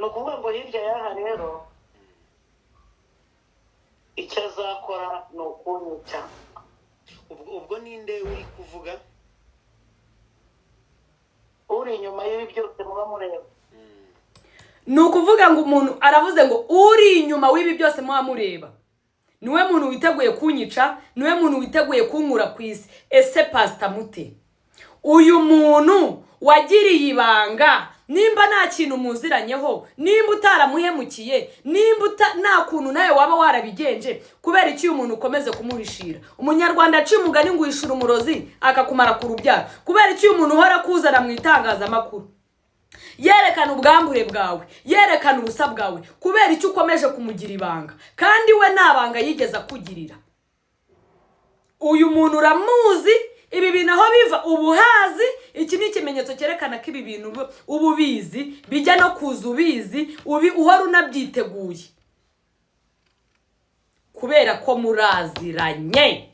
Ni ukuvuga ngo hirya y'aha rero, icyo azakora ni ukunyica. Ubwo ninde uri kuvuga? Uri inyuma y'ibi byose muba mureba. Ni ukuvuga ngo umuntu aravuze ngo uri inyuma w'ibi byose muba mureba niwe muntu witeguye kunyica, niwe muntu witeguye kunkura ku isi. Ese Pasita Mute, uyu muntu wagiriye ibanga, nimba nta kintu muziranyeho, nimba utaramuhemukiye, nimba nta kuntu nawe waba warabigenje, kubera iki uyu muntu ukomeze kumuhishira? Umunyarwanda aciye umugani ngo uhishura umurozi akakumara ku rubyaro. Kubera iki uyu muntu uhora akuzana mu itangazamakuru, yerekana ubwambure bwawe, yerekana ubusa bwawe, kubera icyo ukomeje kumugira ibanga kandi we nta banga yigeze akugirira? Uyu muntu uramuzi, ibi bintu aho biva ubuhazi. Iki ni ikimenyetso cyerekana ko ibi bintu uba ubizi, bijya no kuza ubizi, ubi uhora unabyiteguye kubera ko muraziranye.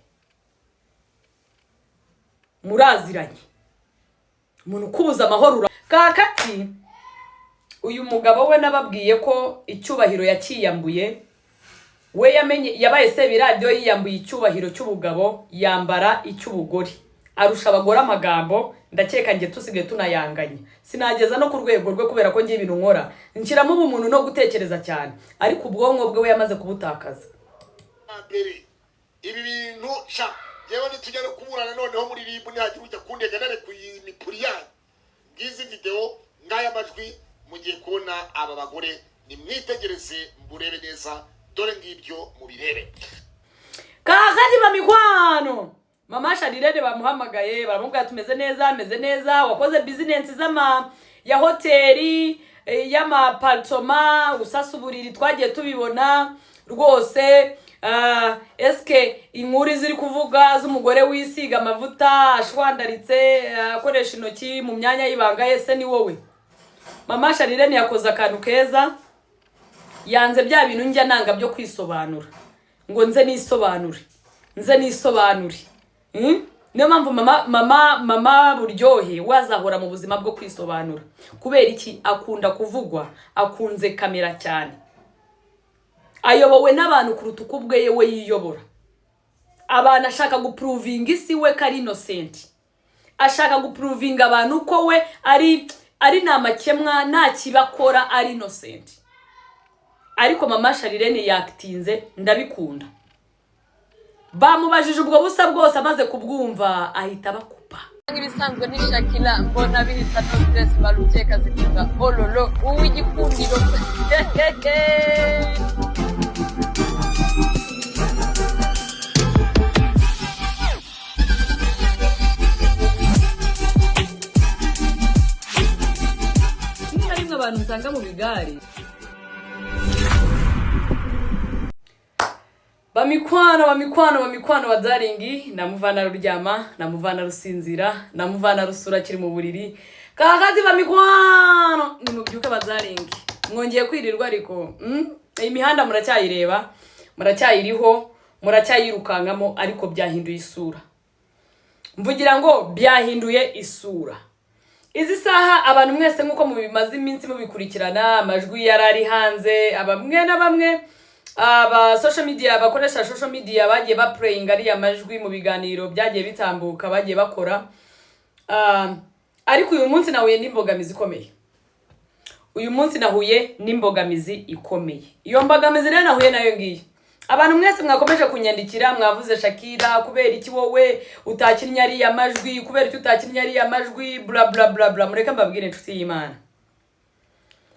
Muraziranye, umuntu ukubuza amahoro. Kakati uyu mugabo we nababwiye ko icyubahiro yakiyambuye we, yamenye yabaye sebiradiyo, yiyambuye icyubahiro cy'ubugabo, yambara icy'ubugore, arusha abagore amagambo. Ndakeka njye tusigaye tunayanganya, sinageza no ku rwego rwe kubera ko ngiye ibintu nkora nshyiramo ubumuntu no gutekereza cyane, ariko ubwonko bwe we yamaze kubutakaza. Mbere ibi bintu sha, yewe nitujya no kuburana noneho muri RIB, nihagira ujya kundega narekuye imipuri yanyu, ngizi video, ngaya majwi, mugiye kubona aba bagore. Nimwitegereze mburebe neza, dore ngibyo mubirebe. Kakati bamikwano, Mama Sharirene bamuhamagaye, baramubwira tumeze neza, ameze neza, wakoze business z'ama ya hoteli, y'amaparitoma, usasa uburiri, twagiye tubibona rwose. Eske inkuru ziri kuvuga z'umugore wisiga amavuta ashwandaritse, akoresha intoki mu myanya y'ibanga, ese ni wowe? Mama Sharirene yakoze akantu keza, yanze bya bintu njya nanga byo kwisobanura, ngo nze nisobanure, nze nisobanure. Niyo mpamvu mama Buryohe wazahora mu buzima bwo kwisobanura. Kubera iki? Akunda kuvugwa, akunze kamera cyane, ayobowe n'abantu kuruta uko ubwe we yiyobora abantu. Ashaka guprovinga isi we ko ari innocent, ashaka guprovinga abantu ko we ari nta makemwa, nta kibakora, ari innocent. Ariko Mama Sharirene yakitinze, ndabikunda. Bamubajije ubwo busa bwose, amaze kubwumva ahita abakupa. Nk'ibisanzwe ni Shakira, mbona bihita, no stress, baruteka zivuga ololo uw'igikundiro. Rimwe na rimwe abantu usanga mu bigare. Bamikwano, bamikwano, bamikwano wa daringi, namuvana ruryama, namuvana rusinzira, namuvana rusura akiri mu buriri. Kakazi bamikwano, nimubyuke bazaringi, mwongeye kwirirwa ariko iyi mihanda muracyayireba, muracyayiriho, muracyayirukankamo, ariko byahinduye isura. Mvugira ngo byahinduye isura. Izi saha abantu mwese nk'uko mubimaze iminsi mubikurikirana, amajwi yari ari hanze, bamwe na bamwe aba social media, bakoresha social media, bagiye baplayinga ariya majwi mu biganiro byagiye bitambuka bagiye bakora. Ariko uyu munsi nahuye n'imbogamizi ikomeye. Uyu munsi nahuye n'imbogamizi ikomeye. Iyo mbogamizi rero nahuye nayo ngiyi. Abantu mwese mwakomeje kunyandikira, mwavuze: "Shakira, kubera iki wowe utakinnye ariya majwi? Kubera iki utakinnye ariya majwi?" Bla bla bla bla. Mureke mbabwire, inshuti y'Imana,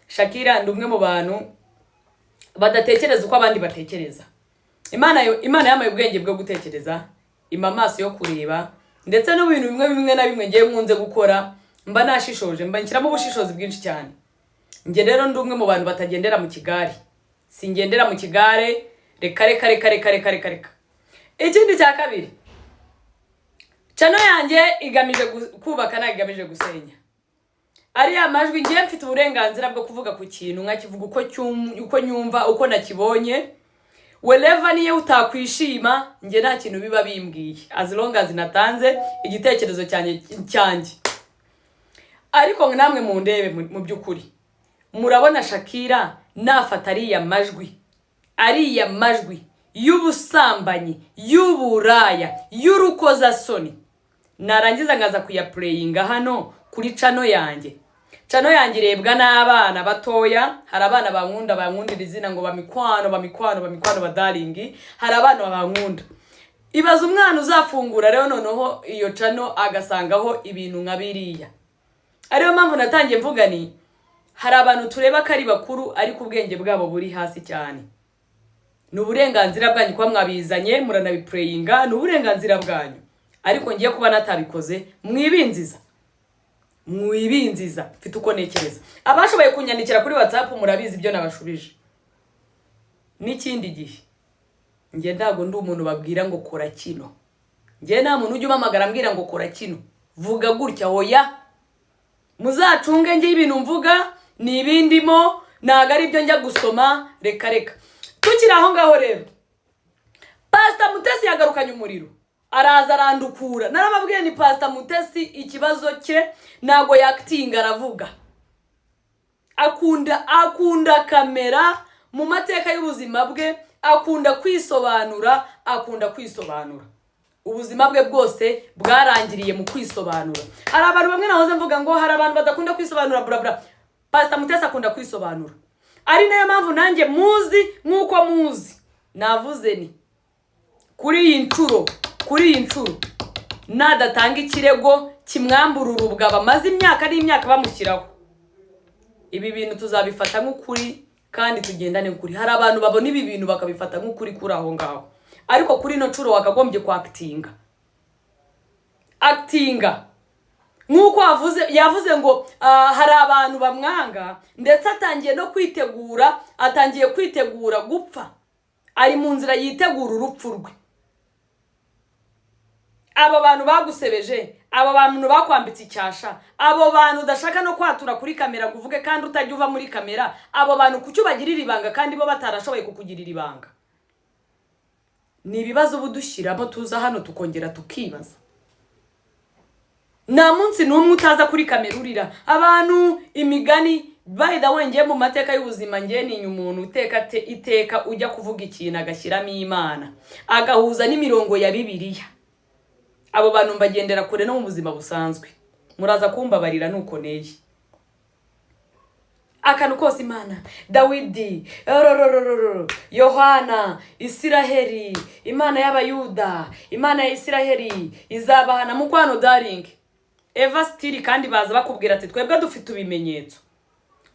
Shakira ndi umwe mu bantu badatekereza uko abandi batekereza. Imana yampaye ubwenge bwo gutekereza, impa amaso yo kureba, ndetse no mu bintu bimwe bimwe na bimwe ngiye nkunze gukora mba nashishoje, mba nshyiramo ubushishozi bwinshi cyane. Njye rero ndi umwe mu bantu batagendera mu kigare, singendera mu kigare, reka reka reka reka reka reka reka. Ikindi cya kabiri, channel yanjye igamije kubaka, ntabwo igamije gusenya. Ariya majwi, ngiye mfite uburenganzira bwo kuvuga ku kintu, nkakivuga uko nyumva, uko nakibonye. Wherever niyo utakwishima, njye nta kintu biba bimbwiye as long as natanze igitekerezo cyanjye. Ariko namwe mundebe mu by'ukuri. Murabona Shakira nafata ariya majwi y'ubusambanyi, y'uburaya, y'urukozasoni, narangiza nkaza kuyaplayinga hano kuri channel yanjye. Channel yanjye irebwa n'abana batoya. Hari abana bankunda, bankundira izina ngo bamikwano, bamikwano, bamikwano, badarling. Hari abana bankunda. Ibaza umwana uzafungura rero noneho iyo channel agasangaho ibintu nka biriya. Ariyo mpamvu natangiye mvuga ni hari abantu tureba ko ari bakuru, ariko ubwenge bwabo buri hasi cyane. Ni uburenganzira bwanyu kuba mwabizanye, muranabiplayinga, ni uburenganzira bwanyu, ariko ngiye kuba natabikoze mwibinziza, mwibinziza. Mfite uko ntekereza. Abashoboye kunyandikira kuri WhatsApp murabizi ibyo nabashubije. N'ikindi gihe, njye ntabwo ndi umuntu babwira ngo kora kino. Njye nta muntu ujya umpamagara ambwira ngo kora kino, vuga gutya, hoya. Muzacunge, njye ibintu mvuga ni ibindimo, ntabwo ari ibyo njya gusoma, reka reka. Tukiri aho ngaho rero, Pasita Mutesi yagarukanye umuriro, araza arandukura. Narababwiye ni Pasita Mutesi ikibazo cye ntabwo yakitinga, aravuga, akunda kamera. Mu mateka y'ubuzima bwe akunda kwisobanura, akunda kwisobanura. Ubuzima bwe bwose bwarangiriye mu kwisobanura. Hari abantu bamwe nahoze mvuga ngo hari abantu badakunda kwisobanura, blah blah. Pasita Mutesi akunda kwisobanura, ari nayo mpamvu nanjye muzi nk'uko muzi. Navuze ni kuri iyi nshuro nadatanga ikirego kimwambura urubwa bamaze imyaka n'imyaka bamushyiraho, ibi bintu tuzabifata nk'ukuri kandi tugendane ukuri. Hari abantu babona ibi bintu bakabifata nk'ukuri kuri aho ngaho, ariko kuri ino nshuro wakagombye kwakitinga, akitinga nk'uko yavuze. Yavuze ngo hari abantu bamwanga, ndetse atangiye no kwitegura, atangiye kwitegura gupfa, ari mu nzira yitegura urupfu rwe. Abo bantu bagusebeje, abo bantu bakwambitse icyasha, abo bantu udashaka no kwatura kuri kamera ngo uvuge kandi utajya uva muri kamera, abo bantu kuki ubagirira ibanga kandi bo batarashoboye kukugirira ibanga? Ni ibibazo uba udushyiramo, tuza hano tukongera tukibaza. Nta munsi n'umwe utaza kuri kamera urira abantu imigani. By the way, ngiye mu mateka y'ubuzima, ngiye ninya umuntu uteka iteka ujya kuvuga ikintu agashyiramo Imana, agahuza n'imirongo ya Bibiliya. Abo bantu mbagendera kure no mu buzima busanzwe, muraza kumbabarira nuko neye. Akantu kose Imana, Dawidi, rororororo, Yohana, Isiraheli, Imana y'Abayuda, Imana ya Isiraheli izabahana. Mukwano darling, eva sitiri, kandi baza bakubwira ati twebwe dufite ibimenyetso.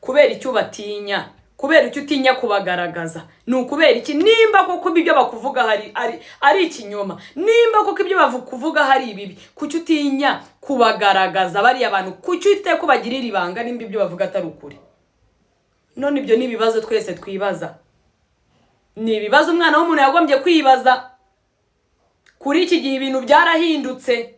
Kubera icyo ubatinya? Kubera icyo utinya kubagaragaza? Ni ukubera iki? Nimba koko ibyo bakuvuga hari ari ikinyoma, nimba koko ibyo bakuvuga hari ibibi, kuki utinya kubagaragaza bariya bantu? Kuki uteka kubagirira ibanga nimba ibyo bavuga atari ukuri? None ibyo ni ibibazo twese twibaza, ni ibibazo umwana w'umuntu yagombye kwibaza. Kuri iki gihe ibintu byarahindutse,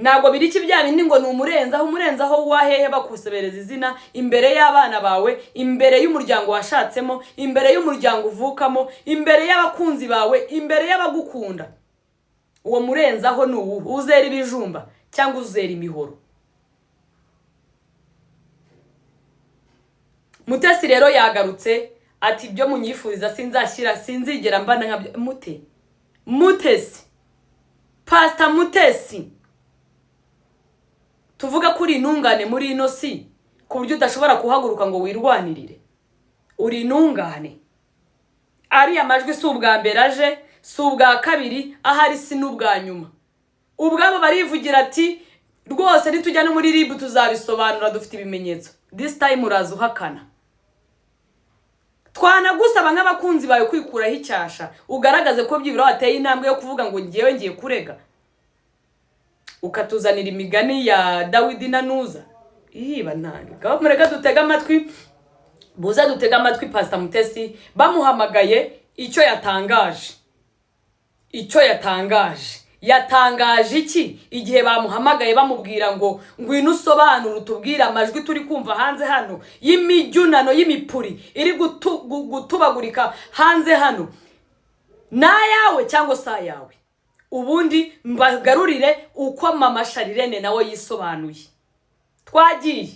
ntabwo biri iki bya bindi ngo ni umurenzaho, umurenzaho wahehe? Bakusebereza izina imbere y'abana bawe, imbere y'umuryango washatsemo, imbere y'umuryango uvukamo, imbere y'abakunzi bawe, imbere y'abagukunda. Uwo murenzaho ni uwuhe? Uzera ibijumba cyangwa uzera imihoro? Mutesi rero yagarutse ati ibyo munyifuriza sinzashyira, sinzigera mbana nkabyo. Mutesi, Pasita Mutesi, tuvuga ko uri intungane muri ino si, ku buryo udashobora kuhaguruka ngo wirwanirire. Uri intungane. Ariya majwi si ubwa mbere aje, si ubwa kabiri, ahari si n'ubwa nyuma. Ubwabo barivugira ati rwose nitujya no muri RIB tuzabisobanura, dufite ibimenyetso. This time uraza uhakana. Twanagusaba nk'abakunzi bawe kwikuraho icyasha, ugaragaze ko byibura wateye intambwe yo kuvuga ngo ngewe ngiye kurega, ukatuzanira imigani ya Dawidi na Nuza ihiba ntange. Ngaho mureke dutege amatwi, buze dutege amatwi Pasita Mutesi bamuhamagaye icyo yatangaje. Icyo yatangaje, yatangaje iki igihe bamuhamagaye bamubwira ngo ngwino usobanure, utubwire amajwi turi kumva hanze hano y'imijyunano, y'imipuri iri gutubagurika hanze hano, ni ayawe cyangwa se ayawe? Ubundi mbagarurire uko mama Sharirene nawe yisobanuye. Twagiye.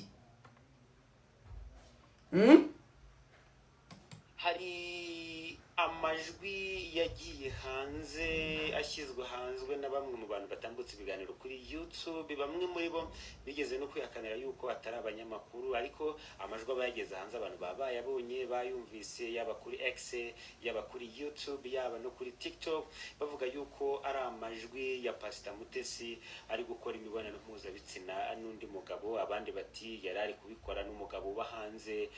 Mm? Hari amajwi yagiye hanze, ashyizwe hanze na bamwe mu bantu batambutse ibiganiro kuri YouTube. Bamwe muri bo bigeze no kwihakanira yuko atari abanyamakuru, ariko amajwi aba yageze hanze, abantu baba bayabonye, bayumvise, yaba kuri X, yaba kuri YouTube, yaba no kuri TikTok, bavuga yuko ari amajwi ya Pasita Mutesi ari gukora imibonano mpuzabitsina n'undi mugabo. Abandi bati yari ari kubikora n'umugabo uba hanze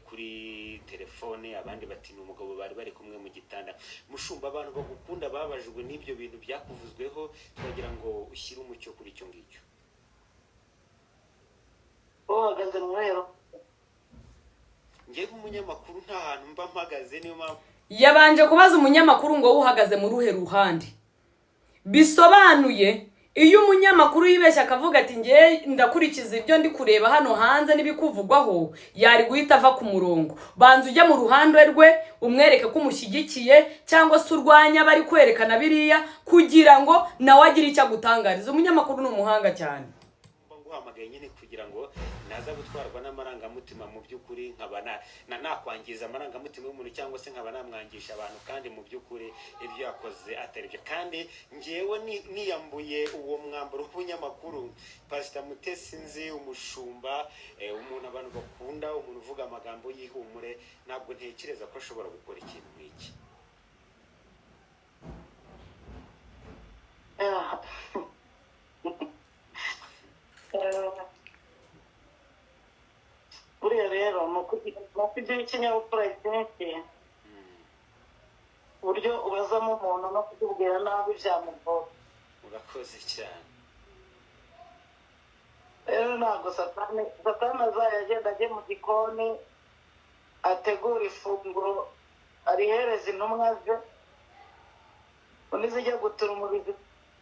kuri telefone, abandi bati ni umugabo bari bari kumwe mu gitanda. Mushumba, abantu bagukunda babajwe n'ibyo bintu byakuvuzweho, twagira ngo ushyire umucyo kuri icyo ngicyo. Uhagaze mu mwero? Njye nk'umunyamakuru nta hantu mba mpagaze, niyo mpamvu. Yabanje kubaza umunyamakuru ngo uhagaze mu ruhe ruhande? Bisobanuye iyo umunyamakuru yibeshya akavuga ati ngewe ndakurikiza ibyo ndi kureba hano hanze n'ibikuvugwaho, yari guhita ava ku murongo. Banza ujye mu ruhande rwe, umwereke ko umushyigikiye cyangwa se urwanya bari kwerekana biriya, kugira ngo nawe agire icyo agutangariza. Umunyamakuru ni umuhanga cyane. Mba nguhamagaye nyine kugira ngo naza gutwarwa n'amarangamutima, mu by'ukuri nkaba nakwangiza amarangamutima y'umuntu cyangwa se nkaba namwangisha abantu, kandi mu by'ukuri ibyo yakoze atari byo. Kandi ngewe niyambuye uwo mwambaro w'ubunyamakuru, Pasita Mutesi nzi, umushumba, umuntu abantu bakunda, umuntu uvuga amagambo y'ihumure, ntabwo ntekereza ko ashobora gukora ikintu nk'iki. Ah. Buriya rero ni ukugira ikinyabupfura cyinshi, uburyo ubazamo umuntu no kukubwira nabi byamugora. Urakoze cyane. Rero ntabwo Satani azajya agenda ajye mu gikoni ategura ifunguro arihereza intumwa ze, undi zijya gutura umubiri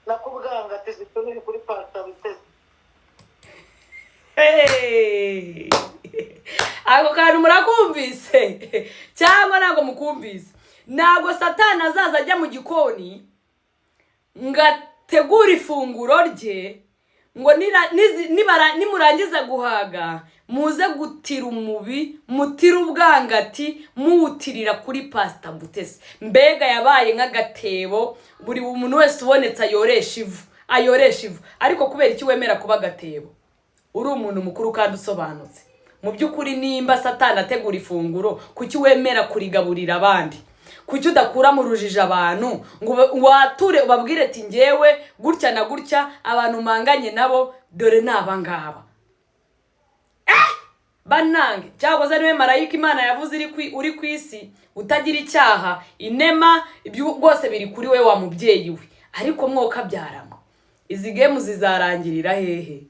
nakubwanga ati zitumire kuri Pasita Mutesi. Hey! Ako kantu murakumvise cyangwa ntabwo mukumvise? Ntabwo Satani azaza ajya mu gikoni ngo ategure ifunguro rye ngo nimurangiza guhaga muze gutira umubi, mutire ubwangati muwutirira kuri Pasita Mutesi. Mbega yabaye nk'agatebo buri muntu wese ubonetse ayoresha ivu, ayoresha ivu. Ariko kubera iki wemera kuba agatebo uri umuntu mukuru kandi usobanutse? Mu by'ukuri, nimba Satani ategura ifunguro, kuki wemera kurigaburira abandi? Kuki udakura mu rujijo abantu ngo wature ubabwire ati ngewe gutya na gutya, abantu mpanganye nabo dore ni abangaba? Banange cyakoze niwe marayika Imana yavuze uri ku isi utagira icyaha, inema, ibyo rwose biri kuri we wa mubyeyi we. Ariko mwoka byarama, izi game zizarangirira hehe?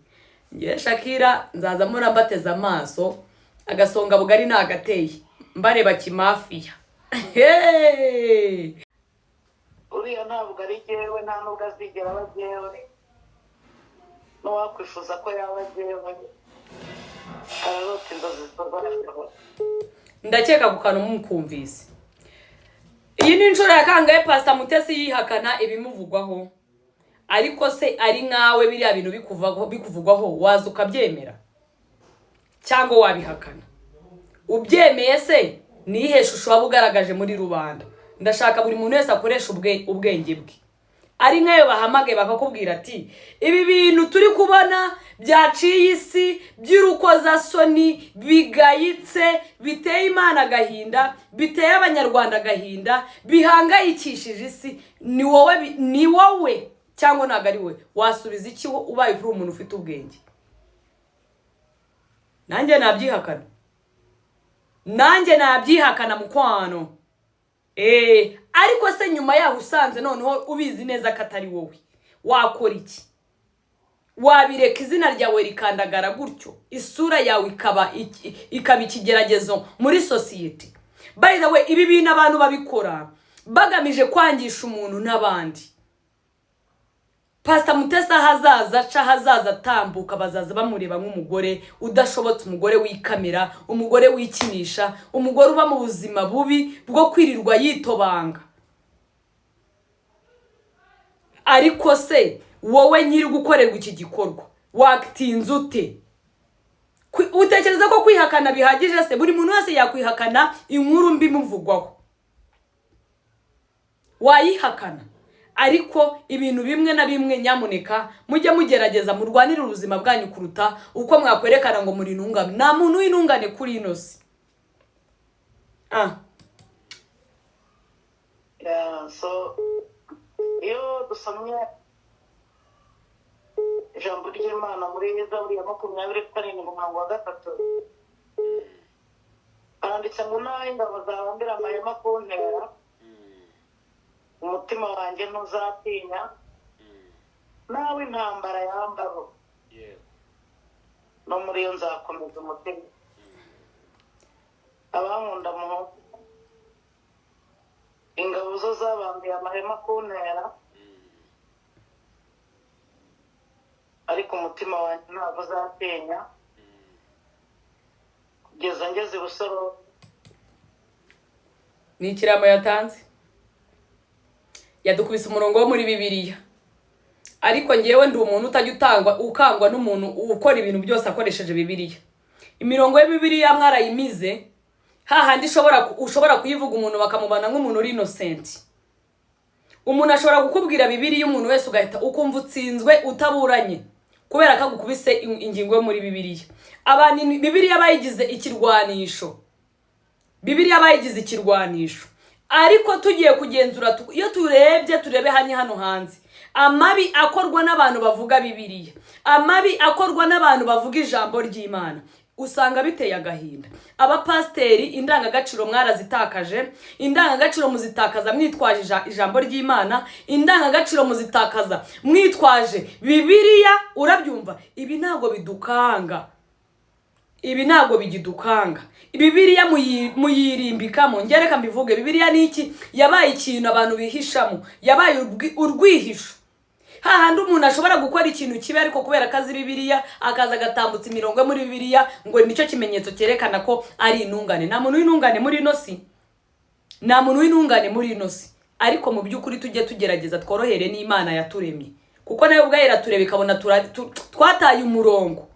Ngewe Shakira nzaza mbona mbateze amaso, agasonga bugari ni agateye mbareba kimafiya. Hey! Uriya ntabwo ari jyewe, nta nubwo azigera aba jyewe, n'uwakwifuza ko yaba jyewe ararota inzozi zitazashoboka. Ndakeka ku kantu mukumvise. Iyi ni inshuro ya kangahe Pasita Mutesi yihakana ibimuvugwaho? Ariko se ari nkawe, biriya bintu bikuvugwaho, waza ukabyemera cyangwa wabihakana? Ubyemeye se ni iyihe shusho waba ugaragaje muri rubanda? Ndashaka buri muntu wese akoresha ubwenge bwe. Ari nkayo bahamagaye bakakubwira ati ibi bintu turi kubona byaciye isi by'urukozasoni, bigayitse, biteye Imana agahinda, biteye Abanyarwanda agahinda, bihangayikishije isi, ni wowe cyangwa ntabwo ari wowe? Wasubiza iki ubaye uri umuntu ufite ubwenge? Nanjye nabyihakana, nanjye nabyihakana mukwano. Ariko se nyuma yaho usanze noneho ubizi neza ko atari wowe, wakora iki? Wabireka izina ryawe rikandagara gutyo, isura yawe ikaba ikigeragezo muri sosiyete? By the way, ibi bintu abantu babikora bagamije kwangisha umuntu n'abandi. Pasita Mutesi ahazaza aca, ahazaza atambuka, bazaza bamureba nk'umugore udashobotse, umugore wikamera, umugore wikinisha, umugore uba mu buzima bubi bwo kwirirwa yitobanga. Ariko se wowe nyiri gukorerwa iki gikorwa, wakitinze ute? Utekereza ko kwihakana bihagije se? Buri muntu wese yakwihakana inkuru mbi imuvugwaho, wayihakana. Ariko ibintu bimwe na bimwe, nyamuneka mujye mugerageza murwanire ubuzima bwanyu kuruta uko mwakwerekana ngo muri intungane. Nta muntu w'intungane kuri ino si. Yeah, so iyo dusomye ijambo ry'Imana muri Zaburi ya 27 umurongo wa 3, handitse ngo: "Naho ingabo zabambira amahema kuntera, umutima wanjye ntuzatinya, nawe intambara yambaho, no muri yo nzakomeza umutima." Abankunda muho, ingabo zo zabambiye amahema kuntera, ariko umutima wanjye ntabwo uzatinya kugeza ngeze i Busoro. Ni ikiramo yatanze, yadukubise umurongo wo muri Bibiliya. Ariko ngewe ndi umuntu utajya utangwa ukangwa n'umuntu ukora ibintu byose akoresheje Bibiliya. Imirongo ya Bibiliya mwarayimize, hahandi ushobora kuyivuga umuntu bakamubana nk'umuntu uri innocent. Umuntu ashobora kukubwira Bibiliya, umuntu wese, ugahita ukumva utsinzwe utaburanye kubera ko agukubise ingingo yo muri Bibiliya. Abantu Bibiliya bayigize ikirwanisho, Bibiliya bayigize ikirwanisho. Ariko tugiye kugenzura, iyo turebye, turebe hano hanze amabi akorwa n'abantu bavuga Bibiliya, amabi akorwa n'abantu bavuga ijambo ry'Imana, usanga biteye agahinda. Abapasiteri, indangagaciro mwarazitakaje. Indangagaciro muzitakaza mwitwaje ijambo ry'Imana, indangagaciro muzitakaza mwitwaje Bibiliya. Urabyumva? Ibi ntabwo bidukanga, ibi ntabwo bigidukanga. Bibiliya muyirimbikamo. Njye reka mbivuge, Bibiliya ni iki? Yabaye ikintu abantu bihishamo, yabaye urwihisho, hahandi umuntu ashobora gukora ikintu kibi, ariko kubera ko azi Bibiliya, akaza agatambutsa imirongo yo muri Bibiliya ngo nicyo kimenyetso cyerekana ko ari intungane. Nta muntu w'intungane muri ino si, nta muntu w'intungane muri ino si. Ariko mu by'ukuri tujye tugerageza tworohere n'Imana yaturemye, kuko nayo ubwayo iratureba ikabona twataye umurongo.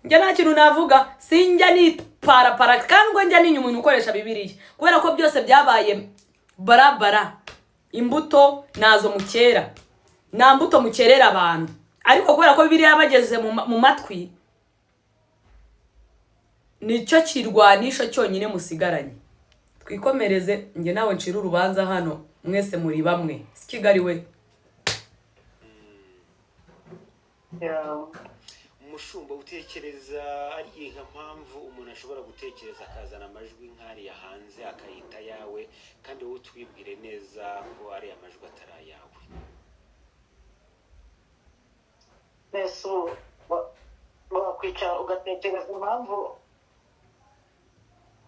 Njye nta kintu navuga, sinjya niparapara kandi ngo njya ninya umuntu ukoresha Bibiliya, kubera ko byose byabaye barabara. Imbuto nazo mukera, nta mbuto mukerera abantu, ariko kubera ko Bibiliya yabageze mu matwi, nicyo kirwanisho cyonyine musigaranye. Twikomereze. Njye nawe ncira urubanza hano, mwese muri bamwe. Si Kigali we. Yeah. Umushumba, utekereza ari nka mpamvu umuntu ashobora gutekereza akazana amajwi nk'ariya hanze akayita ayawe, kandi wowe utwibwire neza ko ariya amajwi atari ayawe? Mbese ubu wakwicara ugatekereza impamvu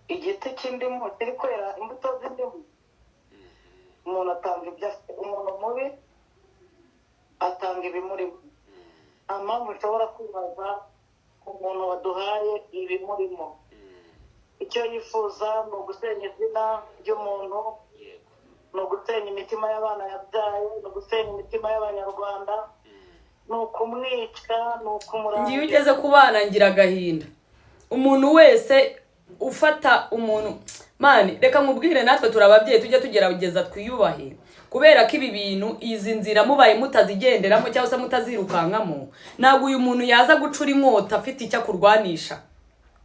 igiti cy'indimu kiri kwera imbuto z'indimu? Umuntu atanga ibyo afite. Umuntu mubi atanga ibimurimo. Nta mpamvu ushobora kwibaza ku muntu waduhaye ibimurimo. Icyo yifuza ni ugusenya izina ry'umuntu, ni ugusenya imitima y'abana yabyaye, ni ugusenya imitima y'Abanyarwanda, ni ukumwica, ni ukumurangira. Ngiyo ugeze ku bana ngira agahinda. Umuntu wese ufata umuntu, mani, reka nkubwire, natwe turi ababyeyi, tujye tugerageza twiyubahe, kubera ko ibi bintu, izi nzira mubaye mutazigenderamo cyangwa se mutazirukankamo, ntabwo uyu muntu yaza gucura inkota afite icyo akurwanisha.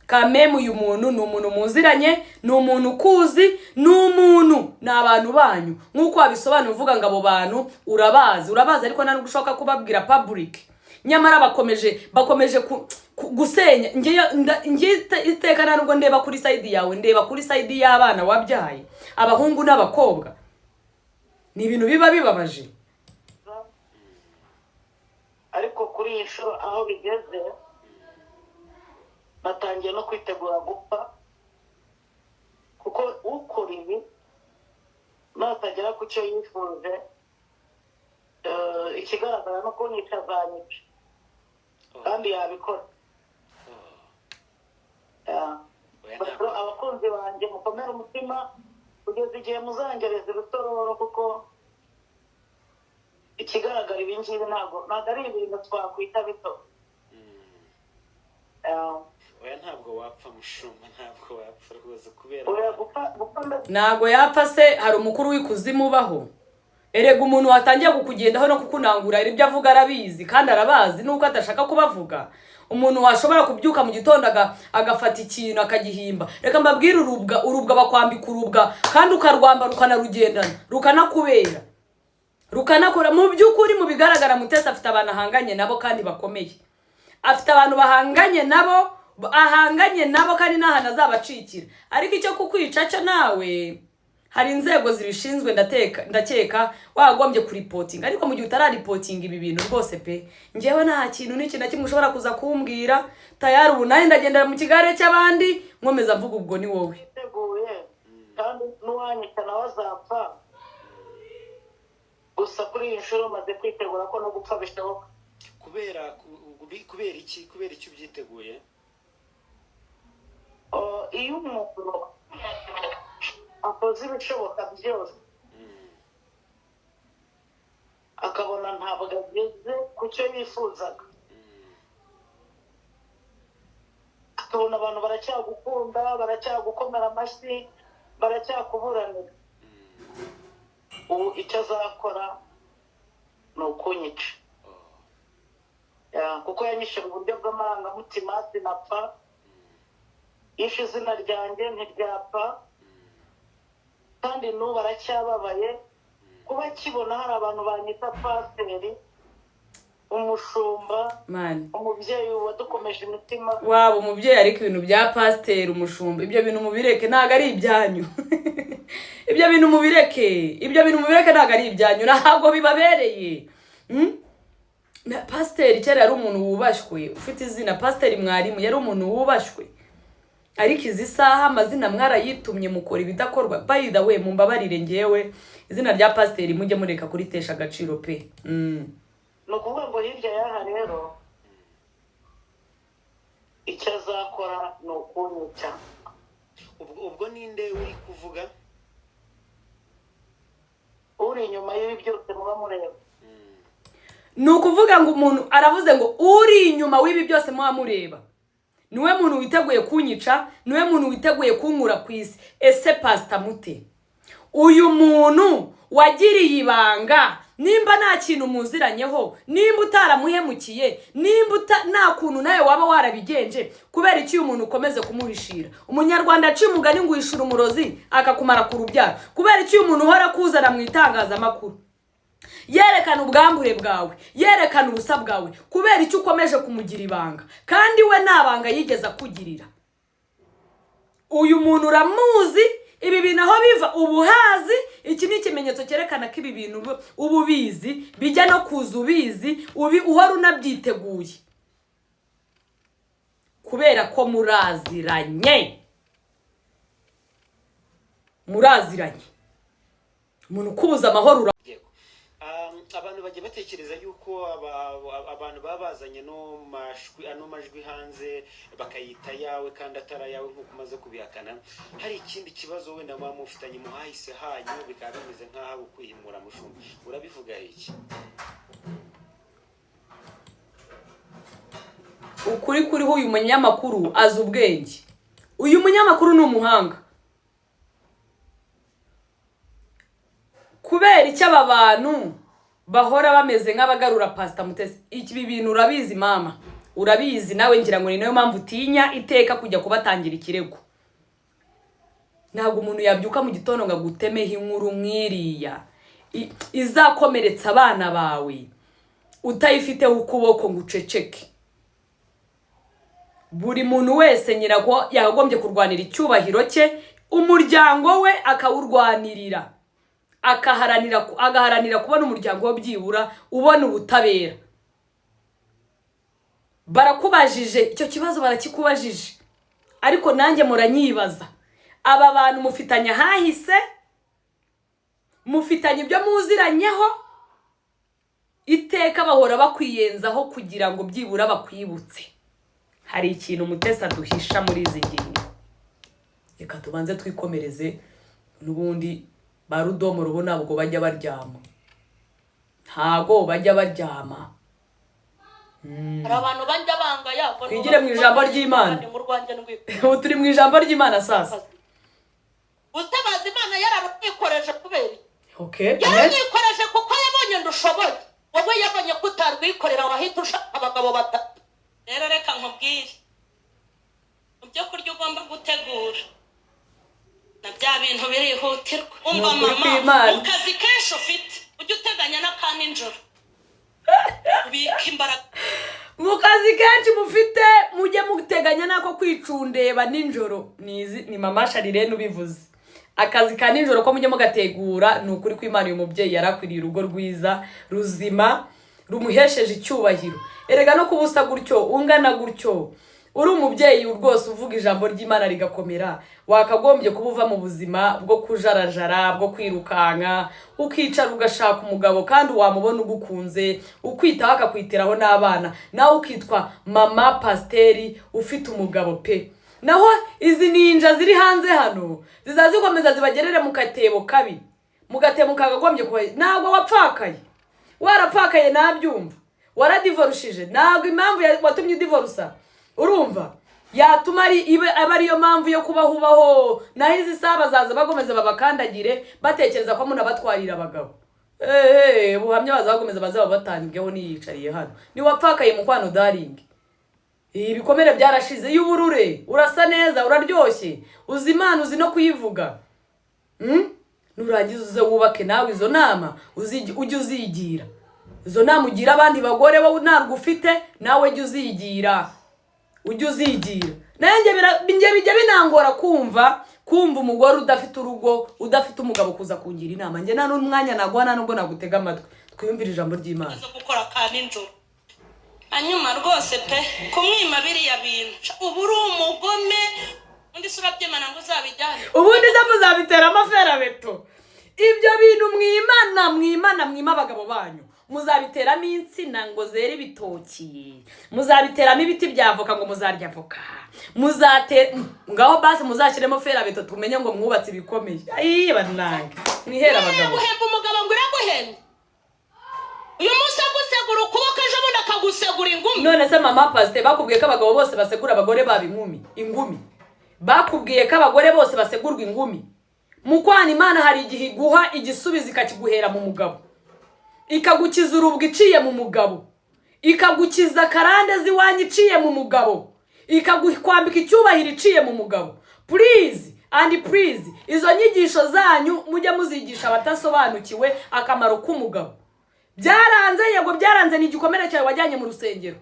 Kameme, uyu muntu ni umuntu muziranye, ni umuntu ukuzi, ni umuntu, ni abantu banyu, nk'uko wabisobanura uvuga ngo abo bantu urabazi, urabazi, ariko nta nubwo ushaka kubabwira public. Nyamara bakomeje gusenya. Ngewe iteka nta nubwo ndeba kuri side yawe, ndeba kuri side y'abana wabyaye, abahungu n'abakobwa. Ni ibintu biba bibabaje. Ariko kuri iyi nshuro aho bigeze, batangiye no kwitegura gupfa, kuko ukora ibi natagera ku cyo yifuje, ikigaragara no kunyica azanyica, kandi yabikora. Yeah. Oya, Rero ntabwo abakunzi banjye, mukomere umutima kugeza igihe muzangereza urutororo, kuko ikigaragara ibi ngibi ntabwo ari ibintu twakwita bito. Yeah. Oya, ntabwo wapfa, mushumba, ntabwo wapfa rwose kubera Oya, gupfa gupfa Ntago yapfa se? Hari umukuru w'ikuzimu ubaho? Erega umuntu watangiye kukugendaho no kukunangura, ibyo avuga arabizi kandi arabazi nuko adashaka kubavuga. Umuntu washobora kubyuka mu gitondo agafata ikintu akagihimba. Reka mbabwire, urubwa, urubwa bakwambika urubwa kandi ukarwambara, ukanarugendana, rukanakubera, rukanakora. Mu by'ukuri, mu bigaragara, Mutesi afite abantu ahanganye nabo kandi bakomeye. Afite abantu bahanganye nabo, ahanganye nabo, kandi n'ahantu azabacikira. Ariko icyo kukwica cyo, nawe hari inzego zibishinzwe, ndateka, ndakeka wagombye kuripotinga. Ariko mu gihe utararipotinga ibi bintu rwose pe, njyewe nta kintu n'iki na kimwe ushobora kuza kumbwira. Tayari ubu nanjye ndagendera mu kigare cy'abandi, nkomeza mvuga ubwo ni wowe. Teguye, kandi n'uwanyica nawe azapfa. Gusa kuri iyi nshuro maze kwitegura ko no gupfa bishoboka. Kubera iki? Kubera iki ubyiteguye? Oh, iyo umuntu akoze ibishoboka byose akabona ntabwo ageze ku cyo yifuzaga, akabona abantu baracyagukunda, baracyagukomera amashyi, baracyakuburanira, ubu icyo azakora ni ukunyica. Ya, kuko yanyishe mu buryo bw'amarangamutima sinapfa, yishe izina ryanjye ntiryapfa, kandi n'ubu aracyababaye kuba akibona hari abantu banyita pasiteri, umushumba, Mani. umubyeyi wadukomeje imitima. Waba umubyeyi, ariko ibintu bya pasiteri, umushumba, ibyo bintu mubireke, ntabwo ari ibyanyu. Ibyo bintu mubireke, ibyo bintu mubireke, ntabwo ari ibyanyu, ntabwo bibabereye. Pasiteri kera yari umuntu wubashywe, ufite izina. Pasiteri, mwarimu, yari umuntu wubashywe. Ariko izi saha amazina mwarayitumye, mukora ibidakorwa. By the way, mumbabarire, ngewe izina rya pasiteri mujye mureka kuritesha agaciro pe. Ni ukuvuga ngo hirya y'aha rero, icyo azakora ni ukunyica. Ubwo ninde uri kuvuga? Uri inyuma y'ibi byose muba mureba. Ni ukuvuga ngo umuntu aravuze ngo uri inyuma w'ibi byose muba mureba niwe muntu witeguye kunyica, niwe muntu witeguye kunkura ku isi. Ese Pasita Mute, uyu muntu wagiriye ibanga, nimba nta kintu muziranyeho, nimba utaramuhemukiye, nimba nta kuntu nawe waba warabigenje, kubera iki uyu muntu ukomeze kumuhishira? Umunyarwanda aciye umugani ngo uhishura umurozi akakumara ku rubyaro. Kubera iki uyu muntu uhora kuzana mu itangazamakuru, yerekana ubwambure bwawe, yerekana ubusa bwawe, kubera icyo ukomeje kumugira ibanga kandi we nta banga yigeze akugirira? Uyu muntu uramuzi, ibi bintu aho biva ubuhazi. Iki ni ikimenyetso cyerekana ko ibi bintu uba ubizi, bijya no kuza ubizi, ubi uhora unabyiteguye kubera ko muraziranye. Muraziranye, umuntu ukubuza amahoro. Yego. Abantu bajya batekereza yuko abantu baba bazanye no majwi, ano majwi hanze bakayita ayawe kandi atari ayawe, nk'uko umaze kubihakana. Hari ikindi kibazo wenda muba mufitanye muhahise hanyu, bikaba bimeze nk'aho ari ukwihimura. Mushumba, urabivuga iki? Ukuri kuriho, uyu munyamakuru azi ubwenge, uyu munyamakuru ni umuhanga. Kubera icyo aba bantu bahora bameze nk'abagarura Pasita Mutesi? Ibi bintu urabizi mama, urabizi nawe, ngira ngo ni nayo mpamvu utinya iteka kujya kubatangira ikirego. Ntabwo umuntu yabyuka mu gitondo ngo agutemeho inkuru nk'iriya izakomeretsa abana bawe, utayifiteho ukuboko ngo uceceke. Buri muntu wese nyirako yakagombye kurwanira icyubahiro cye, umuryango we akawurwanirira, agaharanira kubona umuryango we byibura ubona ubutabera. Barakubajije icyo kibazo, barakikubajije, ariko nanjye muranyibaza. Aba bantu mufitanye ahahise, mufitanye ibyo muziranyeho, iteka bahora bakwiyenzaho kugira ngo byibura bakwibutse. Hari ikintu Mutesi aduhisha muri izi ngingo. Reka tubanze twikomereze. N'ubundi ba rudomo rubo ntabwo bajya baryama, ntago bajya baryama. Hari abantu bajya banga yako. Twigire mu ijambo ry'Imana. Mu rwanjye ndwikora. Ubu turi mu ijambo ry'Imana sasa. Utabaza Imana yararwikoreje kubera iki? Okay, amen. Yararwikoreje kuko yabonye ndushoboye. Wowe yabonye ko utarwikorera, wahita ushaka abagabo batatu. Rero reka nkubwire, mu byo kurya ugomba gutegura na bya bintu birihutirwa. Umva Ni ukuri mama, kw'Imana. mu kazi kenshi ufite ujye uteganya n'aka nijoro, ubike imbaraga. Mu kazi kenshi mufite mujye muteganya n'ako kwicundeba nijoro. Nizi ni mama Sharirene ubivuze. Akazi ka nijoro ko mujye mugategura. Ni ukuri kw'Imana, uyu mubyeyi yarakwiriye urugo rwiza, ruzima, rumuhesheje icyubahiro. Erega no kuba usa gutyo, ungana gutyo, uri umubyeyi rwose uvuga ijambo ry'Imana rigakomera, wakagombye kuba uva mu buzima bwo kujarajara, bwo kwirukanka, ukicara ugashaka umugabo, kandi wamubona ugukunze, ukwitaho, akakwitiraho n'abana, nawe ukitwa mama pasiteri ufite umugabo pe. Naho izi ninja ziri hanze hano zizazikomeza zibagerere mu katebo kabi, mu gatebo kagagombye kuba. Ntabwo wapfakaye. Warapfakaye nabyumva, waradivorushije. Ntabwo impamvu watumye udivorusa, urumva, yatuma ari ibe aba ariyo mpamvu yo kubaho ubaho. Naho izi saha bazaza bakomeza babakandagire, batekereza ko munabatwarira abagabo. Eee, buhamya baza bakomeza baza babatangeho niyicariye hano. Niwapfakaye, mukwano, darling, ibikomere byarashize y'uburure, urasa neza, uraryoshye, uzi Imana, uzi no kuyivuga. Nurangiza uze wubake nawe. Izo nama ujye uzigira, izo nama ugira abandi bagore wowe ntabwo ufite, nawe jya uzigira, ujye uzigira. Nanjye njye bijya binangora kumva umugore udafite urugo, udafite umugabo, kuza kungira inama. Njye nta n'umwanya naguha, nta nubwo nagutega amatwi. Twiyumvire ijambo ry'Imana. Zo gukora ka nijoro. Hanyuma rwose pe, kumwima biriya bintu uba uri umugome. Undi se urabyemana ngo uzabijyane? Ubundi se muzabiteramo ferabeto? Ibyo bintu mwimana, mwimana, mwima abagabo banyu, muzabiteramo insina ngo zere ibitoki? Muzabiteramo ibiti bya avoka ngo muzarya avoka? Muzate ngaho basi muzashyiremo ferabeto tumenye ngo mwubatse ibikomeye. Ayi banange, mwihere abagabo. Guhemba umugabo ngo iraguhembe, uyu munsi agusegura ukuboko, ejo bundi akagusegura ingumi. None se mama pasite, bakubwiye ko abagabo bose basegura abagore baba inkumi ingumi? Bakubwiye ko abagore bose basegurwa ingumi? Mukwana, Imana hari igihe iguha igisubizo ikakiguhera mu mugabo, ikagukiza urubwa iciye mu mugabo, ikagukiza karande z'iwanyu iciye mu mugabo, ikakwambika icyubahiro iciye mu mugabo. Please and please, izo nyigisho zanyu mujye muzigisha abatasobanukiwe akamaro k'umugabo. Byaranze, yego byaranze, ni igikomere cyawe wajyanye mu rusengero.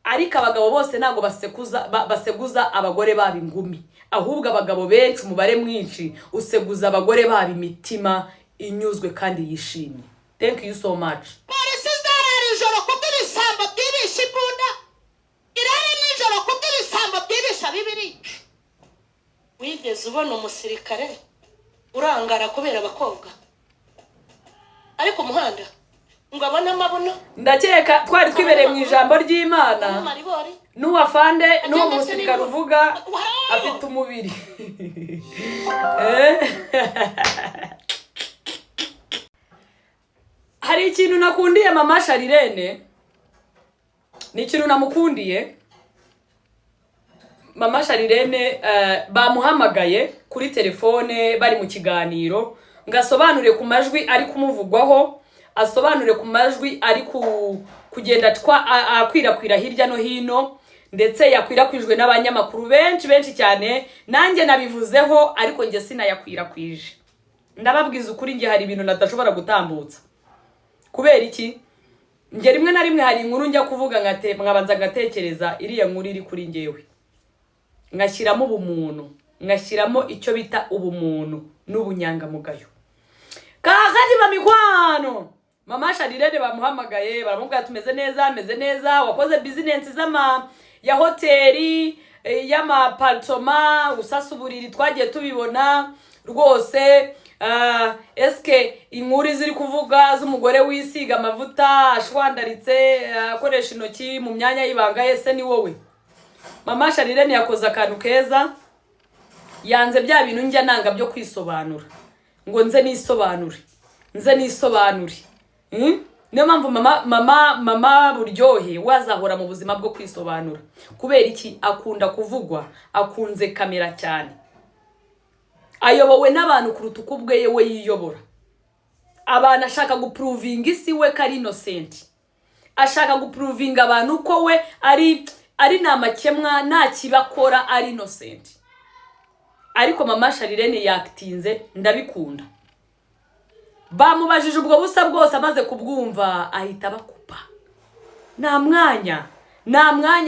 Ariko abagabo bose ntabwo basekuza baseguza abagore babo ingumi. Ahubwo abagabo benshi, umubare mwinshi, useguza abagore babo imitima inyuzwe kandi yishimye. Thank you so much. Polisi zarara ijoro kubw'ibisambo byibisha imbunda, irare nijoro kubw'ibisambo byibisha bibiri. Wigeze ubona umusirikare urangara kubera abakobwa ari ku muhanda ngo abone amabuno? Ndakeka twari twibereye mu ijambo ry'Imana. Amaribori. N'uwafande n'uwo musirikare uvuga afite umubiri. Eh? Hari ikintu nakundiye mama Sharirene, ni ikintu namukundiye mama Sharirene. Bamuhamagaye kuri telefone bari mu kiganiro ngo asobanure ku majwi ari kumuvugwaho, asobanure ku majwi ari kugenda akwirakwira hirya no hino, ndetse yakwirakwijwe n'abanyamakuru benshi benshi cyane. Nanjye nabivuzeho, ariko njye sinayakwirakwije. Ndababwiza ukuri, njye hari ibintu nadashobora gutambutsa. Kubera iki? Njye rimwe na rimwe hari inkuru njya kuvuga nkabanza ngatekereza iriya nkuru iri kuri njyewe, ngashyiramo ubumuntu, ngashyiramo icyo bita ubumuntu n'ubunyangamugayo. Kakati mikwano, mama Sharirene bamuhamagaye, baramubwira: "Tumeze neza, meze neza, wakoze bizinesi z'ama ya hoteli, y'amaparitoma, usasa uburiri, twagiye tubibona rwose. Eske inkuru ziri kuvuga z'umugore wisiga amavuta ashwandaritse, akoresha intoki mu myanya y'ibanga, ese ni wowe?" Mama Sharirene yakoze akantu keza, yanze bya bintu njya nanga byo kwisobanura, ngo nze nisobanure, nze nisobanure. Niyo mpamvu mama Buryohe wazahora mu buzima bwo kwisobanura. Kubera iki? Akunda kuvugwa, akunze kamera cyane, ayobowe n'abantu kuruta uko ubwe we yiyobora. Abantu ashaka guprovinga isi we ko ari innocent, ashaka guprovinga abantu ko we ari nta makemwa, nta kibakora, ari innocent. Ariko mama Sharirene yakitinze, ndabikunda. Bamubajije ubwo busa bwose, amaze kubwumva ahita abakupa. Nta mwanya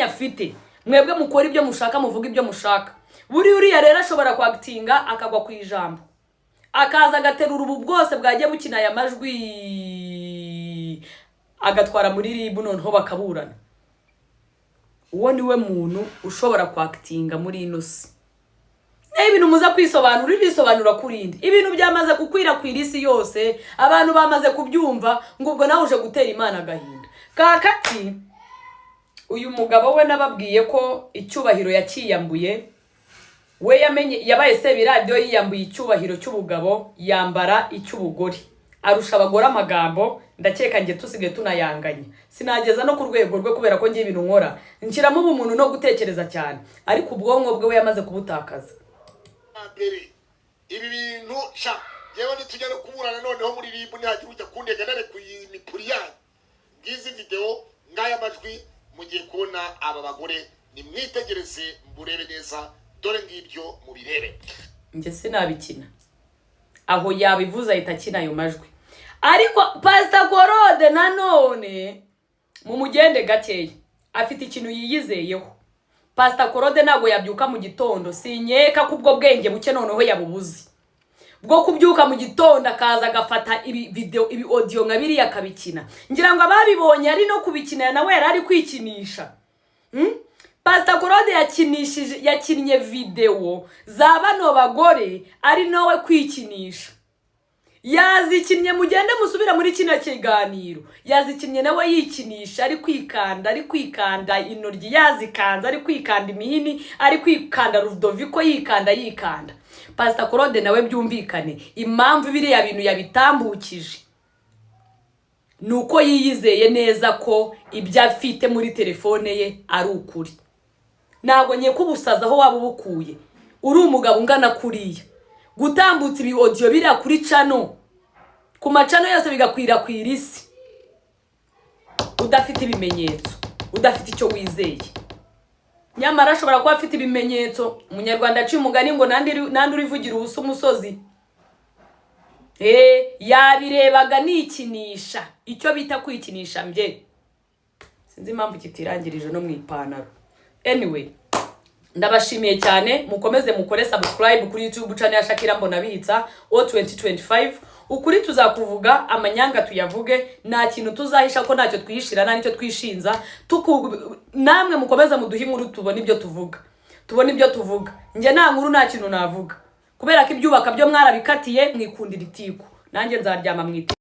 afite. Mwebwe mukora ibyo mushaka, muvuga ibyo mushaka. Buri uriya rero ashobora kwakitinga akagwa ku ijambo, akaza agaterura ubu bwose bwagiye bukina aya majwi, agatwara muri RIB, noneho bakaburana. Uwo niwe muntu ushobora kwakitinga muri ino si. Naho ibintu muza kwisobanura, urisobanura kuri indi, ibintu byamaze gukwirakwira isi yose, abantu bamaze kubyumva, ngo ubwo nawe uje gutera Imana agahinda. Kakati uyu mugabo we nababwiye ko icyubahiro yakiyambuye we, yamenye yabaye sebiradiyo, yiyambuye icyubahiro cy'ubugabo, yambara icy'ubugore, arusha abagore amagambo. Ndakeka njye tusigaye tunayanganya, sinageza no ku rwego rwe, kubera ko ngiye ibintu nkora nshyiramo ubumuntu no gutekereza cyane, ariko ubwonko bwe we yamaze kubutakaza. Mbere ibi bintu sha, yewe nitujya no kuburana noneho muri RIB, nihagira ujya kundega narekuye imipuri yanyu, ngizi video, ngaya majwi, mugiye kubona aba bagore. Nimwitegereze murebe neza, dore ngibyo mubirebe. Njye sinabikina. Aho yabivuze ahita akina ayo majwi. Ariko Pasita Korode nanone mumugende gakeya, afite ikintu yiyizeyeho. Pasita Korode ntabwo yabyuka mu gitondo, sinkeka ko ubwo bwenge buke noneho yabubuze bwo kubyuka mu gitondo akaza agafata ibi video, ibi audio nka biriya akabikina. Ngira ngo ababibonye ari no kubikina, nawe yari ari kwikinisha. Pasita Korode yakinishije, yakinnye videwo za bano bagore ari nawe kwikinisha. Yazikinnye, mugende musubire muri kino kiganiro, yazikinnye nawe yikinisha, ari kwikanda, ari kwikanda intoryi yazikanze, ari kwikanda imihini, ari kwikanda rudoviko, yikanda yikanda. Pasita Korode nawe byumvikane, impamvu biriya bintu yabitambukije ni uko yiyizeye neza ko ibyo afite muri telefone ye ari ukuri. Ntabwo nkeka ubusazi aho waba ubukuye uri umugabo ungana kuriya, gutambutsa ibi audio biriya kuri channel, ku ma channel yose, bigakwirakwira isi, udafite ibimenyetso, udafite icyo wizeye. Nyamara ashobora kuba afite ibimenyetso. Umunyarwanda aciye umugani ngo nandi urivugira ubusa umusozi. Yabirebaga nikinisha, icyo bita kwikinisha. Mbye sinzi impamvu kitirangirije no mu ipantaro. Anyway, ndabashimiye cyane, mukomeze mukore subscribe kuri YouTube channel ya Shakira Mbonabitsa o 2025. Ukuri tuzakuvuga, amanyanga tuyavuge, nta kintu tuzahisha ko ntacyo twihishira, nta nicyo twishinza. Namwe mukomeze muduhe inkuru, tubone ibyo tuvuga, tubone ibyo tuvuga. Njye nta nkuru, nta kintu navuga, kubera ko ibyubaka byo mwarabikatiye, mwikundira itiku. Nanjye nzaryama mu itiku.